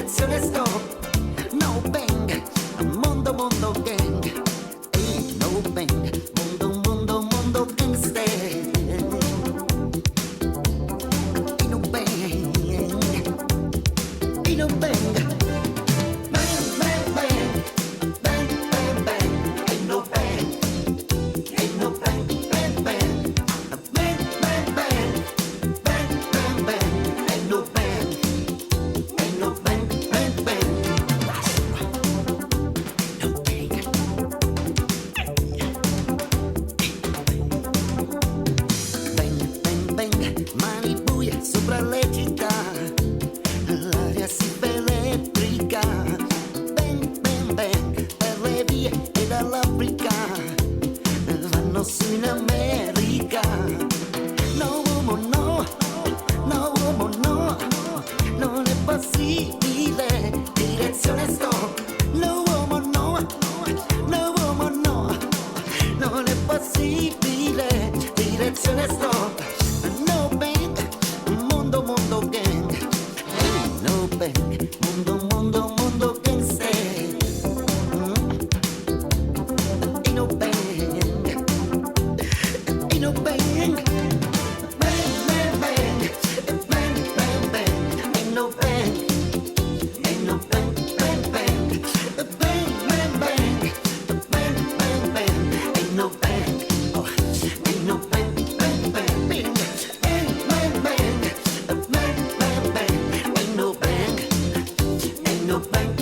Direzione stop. No bang, mondo mondo gang. Ain't no bang, mondo mondo mondo gangster. Ain't no bang, ain't no bang. Bang, bang, bang, bang, bang, bang. Ain't no bang, ain't no bang, bang, bang. Bang, bang, bang, bang, bang, bang. Ain't no bang, ain't no bang, bang, bang. No bang. Bang, bang, bang, mani buie sopra le città, l'aria si fa elettrica. Bang, bang, bang, per le vie che dall'Africa vanno su in America. No uomo no, no uomo no, non è possibile, direzione stop. No uomo no, no uomo no, non è possibile, direzione stop. No bang, mondo mondo gang. No bang, mondo mondo mondo gangster. Mm. Ain't no bang, ain't no bang. Bang, bang, bang, bang, bang, bang. Ain't no bang, ain't no bang, bang, bang. Bang, bang, bang, bang, bang, bang. Ain't no bang, oh, ain't no bang, bang, bang, bang. Bang, bang, bang, bang, bang, bang. Ain't no bang, ain't no bang.